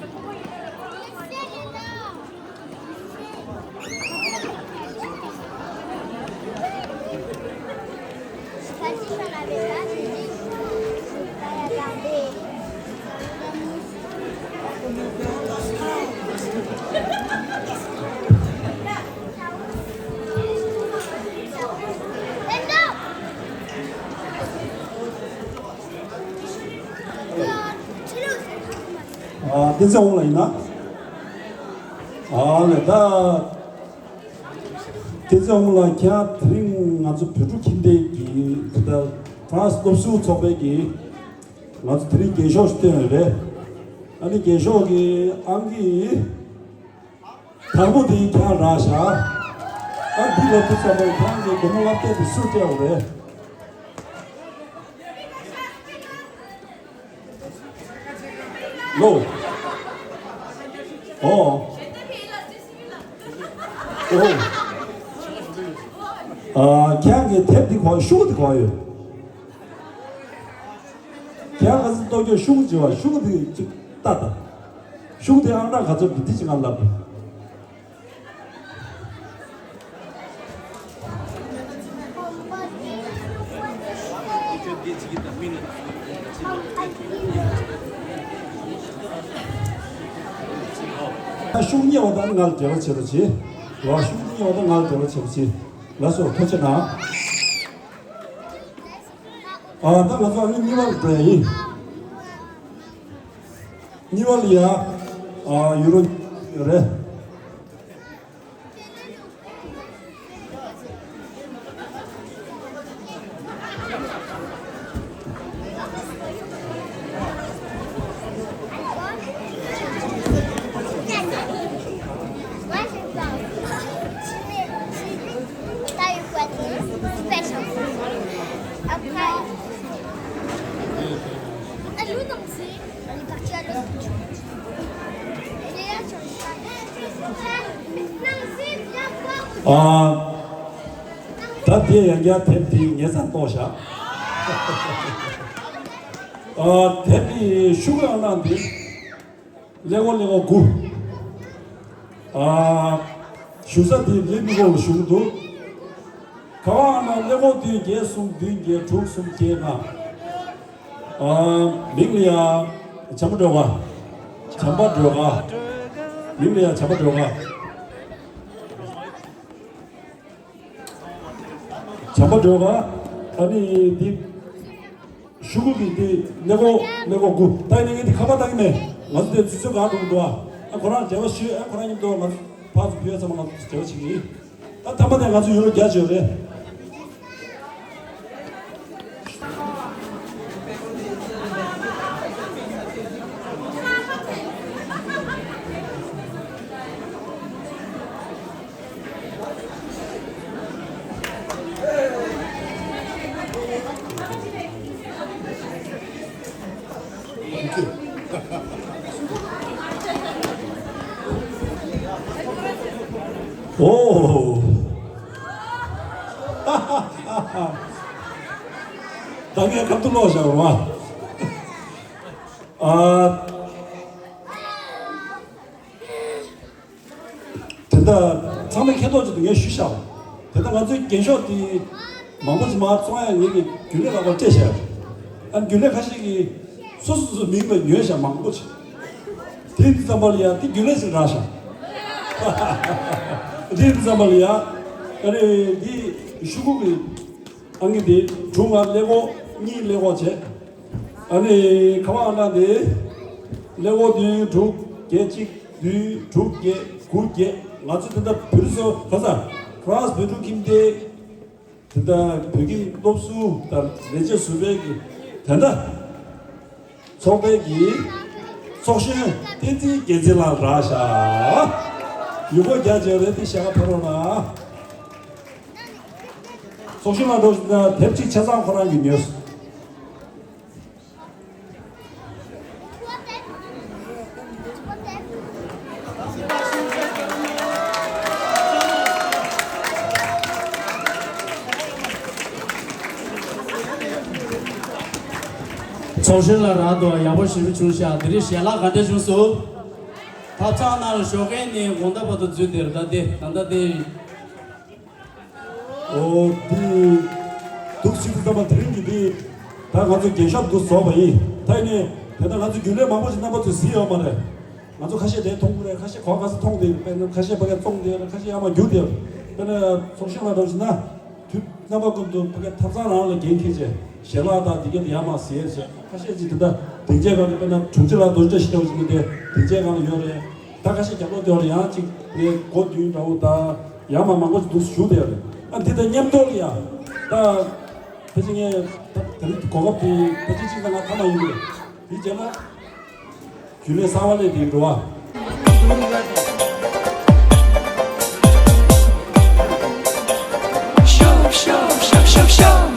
ཨ་བསྟན་འཛིན་དབང་ལགས་ཡིན་ན། ཨ་ལས་ད། བསྟན་འཛིན་དབང་ལགས་ཁྱེད་དེ་རིང་ང་ཚོ་བོད་ཕྲུག་ཁྱིམ་སྡེ་གི་ད་ལྟ་ཧྥ་རན་སི་སློབ་ཟུར་ཚོགས་པའི་གི་ང་ཚོ་དེ་རིང་རྒྱན་ཤོག་ཞིག་བཏོན་ཡོད་རེད། ཨ་ནི་རྒྱན་ཤོག་གི་ཨང་ཀི་དང་པོ་དེ་ཁྱེད་རང་རག་ཤག་ཨ་འདི་ལ་དུས་ཙམ་པ་ཁྱེད་རང་གི་སྒོར་མོ་ལྔ་བརྒྱ་དེ་སུས་སྤྲད་པ་རེད། ལོ། ཨོ། ཨོ། ཨ་ཁྱེད་རང་གི་དེབ་འདི་གོ་ཤོག་འདི་གོ་ཡོད། ཁྱེད་རང་ག་ཚོད་ལྟོ་རྒྱག་ཤོག་བྱེད་བ་ཤོག་འདི་གཅིག་ལྟ་ད། ཤོག་འདི་ཨང་གྲངས་ག་ཚོད་འདི་འདི་གཅིག་ང་ལབ། ད་ ཤུགས་རྙེད་པ་དང་ང་ལ་འབྲེལ་བ་བྱེད་རོགས་གྱིས། རོགས། ཤུགས་རྙེད་པ་དང་ང་ལ་འབྲེལ་བ་བྱེད་རོགས་གྱིས། ལགས་སོ། ཐུགས་རྗེ་གནང་། ཨ། ད་ང་ཚོ་ཨ་ནི་གཉིས་པ་ལ་འགྲོ་ཡ་ཡིན། གཉིས་པ་ལ་ཡ། ཨ། ཡུ་རོ་རེད། Après, elle veut danser. Elle est partie à l'autre bout du monde. Elle est là sur le chemin. ཨ། ད་དེ་ཡང་བསྐྱར་དེབ་དེ་ངའི་རྩར་གཏོང་བཞག་ཨ། དེབ་དེ་ཤུ་གུ་ཨང་གྲངས་དེ། ཀླད་ཀོར་ཀླད་ཀོར་དགུ། ཨ། བཞུགས་ས་དེ་ལི་མི་གོ་ལ་བཞུགས་འདུག་ཁ་པར་ཨང་གྲངས་ཀླད་ཀོར་བདུན་བརྒྱད་གསུམ་བདུན་བརྒྱད་དྲུག་གསུམ་བརྒྱད་ལྔ། ཨ། མིང་ལ་ཡ་བྱམས་པ་སྒྲོལ་དཀར། བྱམས་པ་སྒྲོལ་དཀར། མིང་ལ་ཡ་བྱམས་པ་སྒྲོལ་དཀར། བྱམས་པ་སྒྲོལ་དཀར། ཨ་ནི་འདི་ཤུ་གུ་གི་འདི་ཀླད་ཀོར་ཀླད་ཀོར་དགུ། ད་ཡིན་ནའི་ངས་འདི་ཁ་པར་བཏང་གི་མེད། ང་ཚོ་དེ་དུས་ཚོད་གང་འགྲོ་གི་འདུག་ཨ། ཨ། ཁོ་རང་འབྲེལ་བ་ཞུས། ཨ། ཁོ་རང་མཉམ་དུ་ང་ཚོ་ཕར་ཚུར་ཕུལ་ཡ་ཚང་མ་ང་ཚོ་འབྲེལ་བ་བྱེད་ཀྱི་ཡིན། ད་མཐའ་མ་དེ་ང་ཚོ་ཡུ་རོ་བརྒྱ་བྱོས་རེད། ཨོ། ད་ངས་ཁ་ཐུག་ཀློག་བཞག་རོགས། ཨ། དེ་འདྲ་ཚང་མས་མཁྱེན་རྟོགས་ཅིག་ཏུ་ངས་ཞུས་བཞག་དེ་ལྟར་ང་ཚོའི་རྒྱན་ཤོག་དེ་མང་པོ་ཞིག་མར་བཙོང་ཡ་ངེད་ཀྱི་རྒྱུན་ལས་ལག་པར་སྤྲད་བཞག་ཨ། རྒྱུན་ལས་ཁ་ཤས་ཀྱིས་སོ་སོ་སོ་སོའི་མིང་ལ་ཉོས་བཞག་མང་པོ་ཞིག་དེ་ཡིན་དུས་ཙམ་པ་ལ་ཡ་དེ་རྒྱུན་ལས་ཞིག་རག་བཞག་དེ་ཡིན་དུས་ཙམ་པ་ལ་ཡ་ཨ་རེ་འདི་ཤུ་གུ་གི་ཨང་ཀི་དེ་དྲུག་ལྔ་ཀླད་ཀོར་གཉིས་ཀླད་ཀོར་བྱས། ཨ་ནི་ཁ་པར་ཨང་གྲངས་དེ་ཀླད་ཀོར་བདུན་དྲུག་བརྒྱད་གཅིག་བདུན་དྲུག་བརྒྱད་དགུ་བརྒྱད། ང་ཚོ་དེ་འདྲ་བོད་རིགས་ཚོ་ག་ས་ཧྥ་རན་སི་བོད་ཕྲུག་ཁྱིམ་སྡེ་དེ་འདྲ་བོད་ཁྱིམ་སློབ་ཟུར་དང་ལས་བྱེད་ཟུར་པའི་གི་དེ་འདྲ་ཚོགས་པའི་གི་ཚོགས་གཞོན་བསྟན་འཛིན་རྒྱལ་མཚན་ལགས་རག་ཤག་ཡུ་གུར་རྒྱ་ཆེ་རེད་དེ་ཞལ་ཁ་ཕེབས་རོགས་གནང་། ཚོགས་གཞོན་ལགས་འགྲོ་ན་དེབ་གཅིག་ཆ་ཚང་ཁོ་རང་གིས་ཉོས། ཚོགས་གཞོན་ལགས་རང་དུ་ཡག་པོ་ཞེ་པོ་བྱུང་ཤག་འདི་རིང་ཞལ་ལག་ག་འདྲ་བྱུང་སོང་། ཐབ་ཚང་ནང་ལ་ཞོགས་ཀས་ནས་དགོང་དག་བར་དུ་འཛུལ་བསྡད་རེད། ད་དེ་ད་ལྟ་དེ། ཨོ། འདི་འདུག་ཅིག་ཏུ་བསམ་པ་དེ་རིང་གི་འདི་ད་ང་ཚོ་རྒྱན་ཤོག་འདུག་རྫོགས་པ་ཡིན། ད་ཡིན་ནའི་དེ་ལྟར་ང་ཚོ་རྒྱུན་ལས་མང་པོ་ཞིག་རྣམ་པ་ཚོས་གཟིགས་ཡོད་མ་རེད། ང་ཚོ་ཁ་ཤས་དེ་མཐོང་གི་རེད། ཁ་ཤས་གོ་ག་ས་མཐོང་དེ་རེད། དཔེར་ན་ཁ་ཤས་ཕ་གིར་བཙོང་དེ་རེད། ཁ་ཤས་ཡར་མར་རྒྱུག་དེ་རེད། དཔེར་ན་ཚོགས་གཞོན་ལགས་འདྲ་བོ་ཞིག་ན་དུས་རྣམ་པ་ཀུན་ཏུ་ཕ་གིར་ཐབ་ཚང་རང་ལ་འགན་འཁྱེར་བྱས་ཞལ་ལག་དང་དེ་ག་དེ་ཡར་མར་ཟེར་བྱས། ཁ་ཤས་ཅིག་དེ་འདྲ་སྡིངས་ཆའི་སྒང་ལ་དཔེར་ན་དྲུང་ཆེ་ལགས་རྡོ་རྗེ་བཀྲ་ཤིས་འདྲ་བོ་ཞིག་ན་དེ་སྡིངས་ཆའི་སྒང་ལ་ཡོད་རེད། ད་ཁ་ཤས་རྒྱབ་ལོགས་དེ་བ་ལ་ཡང་ཅིག་ངའི་སྒོ་མདུན་འདྲ་བོ་དང་ཡར་མར་མང་པོ་ཞིག་འདུག་ཞུ་བསྡད་ཡོད་རེད། ཨ། འདི་དང་མཉམ་དུ་ལ་ཡ་ད་ཕལ་ཆེར་ངས་ད་དེ་རིང་གོ་སྐབས་དེ་ཕལ་ཆེར་གཅིག་དང་ལྔ་ཐ་མ་ཡིན་གྱི་རེད། དེ་བྱས་ན་རྒྱུན་ལས་གསར་པ་སླེབས་དེ་འགྲོ་བ། Show, show, show, show, show.